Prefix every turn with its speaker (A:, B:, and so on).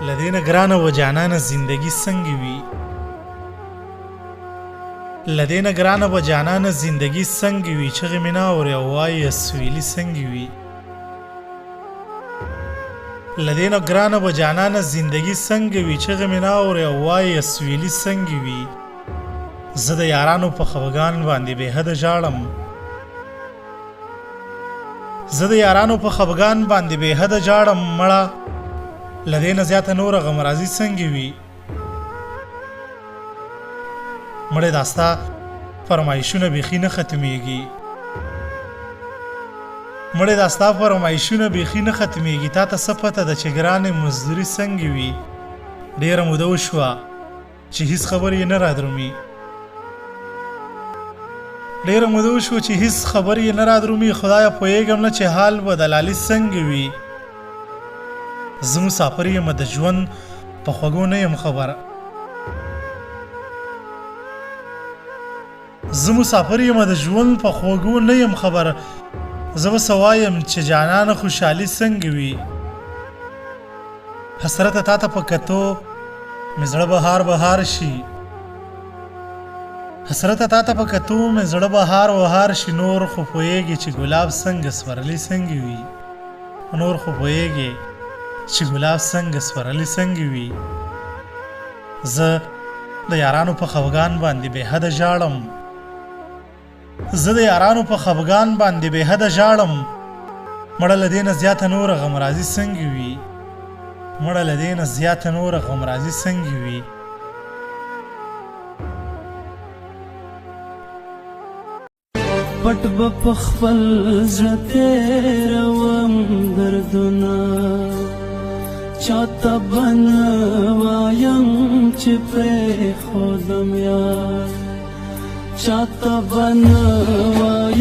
A: له دې نه ګرانه وه جانانه زندګي څنګه وي، له دې نه ګرانه به جانانه زندګي څنګه وي، چغې مې نه اورې او وایې سویلي څنګه وي. له دې نه ګرانه به جانانه زندګي څنګه وي، چغې مې نه اورې او وایې سویلي څنګه وي. زه د یارانو په خفګان باندې بې حده ژاړم، زه د یارانو په خفګان باندې بې حده ژاړم، مړه له دې نه زیاته نوره غمرازي څنګه وي. مړې دا ستا فرمایشونه بیخي نه ختمیږي، مړې دا ستا فرمایشونه بیخي نه ختمیږي، تا ته څه پته ده چې ګرانې مزدوري څنګه وي. ډېره موده وشوه چې هیڅ خبر یې نه رادرومي، ډېره موده وشوه چې هیڅ خبر یې نه رادرومي، خدایه پوهېږم نه چې حال به د لالي څنګه وي. زه مسافر یم د ژوند په خوږو نه یم خبر، زه مسافر یم د ژوند په خوږو نه یم خبر، زه به څه وایم چې جانانه خوشحالي څنګه وي. حسرته تا ته په کتو مې زړه بهار بهار شي، حسرته تا ته په کتو مې زړه بهار بهار شي، نور خو پوهېږې چې ګلاب څنګه سپرلي څنګه وي، نور خو پوهېږې چې ګلاب څنګه سپرلي څنګه وي. زه د یارانو په خفګان باندې بې حده ژاړم، زه د یارانو په خفګان باندې بې حده ژاړم، مړه له دې نه زیاته نوره غمرازي څنګه وي، مړه له دې نه زیاته نوره غمرازي څنګه وي.
B: پټ به په خپل زړه تېروم دردونه، چاته به نه وایم چې پرېښودم یار، چاته به نه وایم.